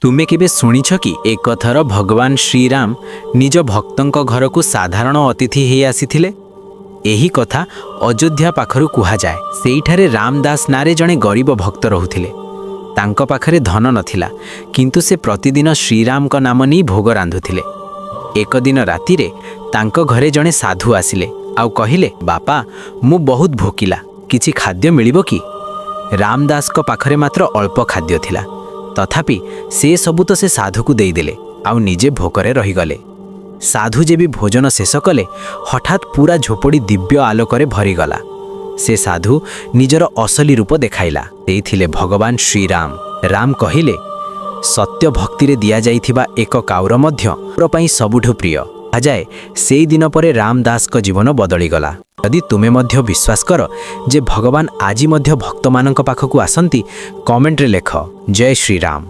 ତୁମେ କେବେ ଶୁଣିଛ କି, ଏକଥର ଭଗବାନ ଶ୍ରୀରାମ ନିଜ ଭକ୍ତଙ୍କ ଘରକୁ ସାଧାରଣ ଅତିଥି ହେଇ ଆସିଥିଲେ? ଏହି କଥା ଅଯୋଧ୍ୟା ପାଖରୁ କୁହାଯାଏ। ସେଇଠାରେ ରାମଦାସ ନାଁରେ ଜଣେ ଗରିବ ଭକ୍ତ ରହୁଥିଲେ। ତାଙ୍କ ପାଖରେ ଧନ ନଥିଲା, କିନ୍ତୁ ସେ ପ୍ରତିଦିନ ଶ୍ରୀରାମଙ୍କ ନାମ ନେଇ ଭୋଗ ରାନ୍ଧୁଥିଲେ। ଏକ ଦିନ ରାତିରେ ତାଙ୍କ ଘରେ ଜଣେ ସାଧୁ ଆସିଲେ ଆଉ କହିଲେ, "ବାପା, ମୁଁ ବହୁତ ଭୋକିଲା, କିଛି ଖାଦ୍ୟ ମିଳିବ କି?" ରାମଦାସଙ୍କ ପାଖରେ ମାତ୍ର ଅଳ୍ପ ଖାଦ୍ୟ ଥିଲା। ତଥାପି ସେ ସବୁ ତ ସେ ସାଧୁକୁ ଦେଇଦେଲେ ଆଉ ନିଜେ ଭୋକରେ ରହିଗଲେ। ସାଧୁ ଯେବେ ଭୋଜନ ଶେଷ କଲେ, ହଠାତ୍ ପୁରା ଝୋପଡ଼ି ଦିବ୍ୟ ଆଲୋକରେ ଭରିଗଲା। ସେ ସାଧୁ ନିଜର ଅସଲି ରୂପ ଦେଖାଇଲା। ଦେଇଥିଲେ ଭଗବାନ ଶ୍ରୀରାମ। ରାମ କହିଲେ, "ସତ୍ୟ ଭକ୍ତିରେ ଦିଆଯାଇଥିବା ଏକ କାଉର ମଧ୍ୟ ମୋର ପାଇଁ ସବୁଠୁ ପ୍ରିୟ।" କୁହାଯାଏ, ସେଇ ଦିନ ପରେ ରାମଦାସଙ୍କ ଜୀବନ ବଦଳିଗଲା। ଯଦି ତୁମେ ମଧ୍ୟ ବିଶ୍ୱାସ କର ଯେ ଭଗବାନ ଆଜି ମଧ୍ୟ ଭକ୍ତମାନଙ୍କ ପାଖକୁ ଆସନ୍ତି, କମେଣ୍ଟରେ ଲେଖ, "ଜୟ ଶ୍ରୀରାମ।"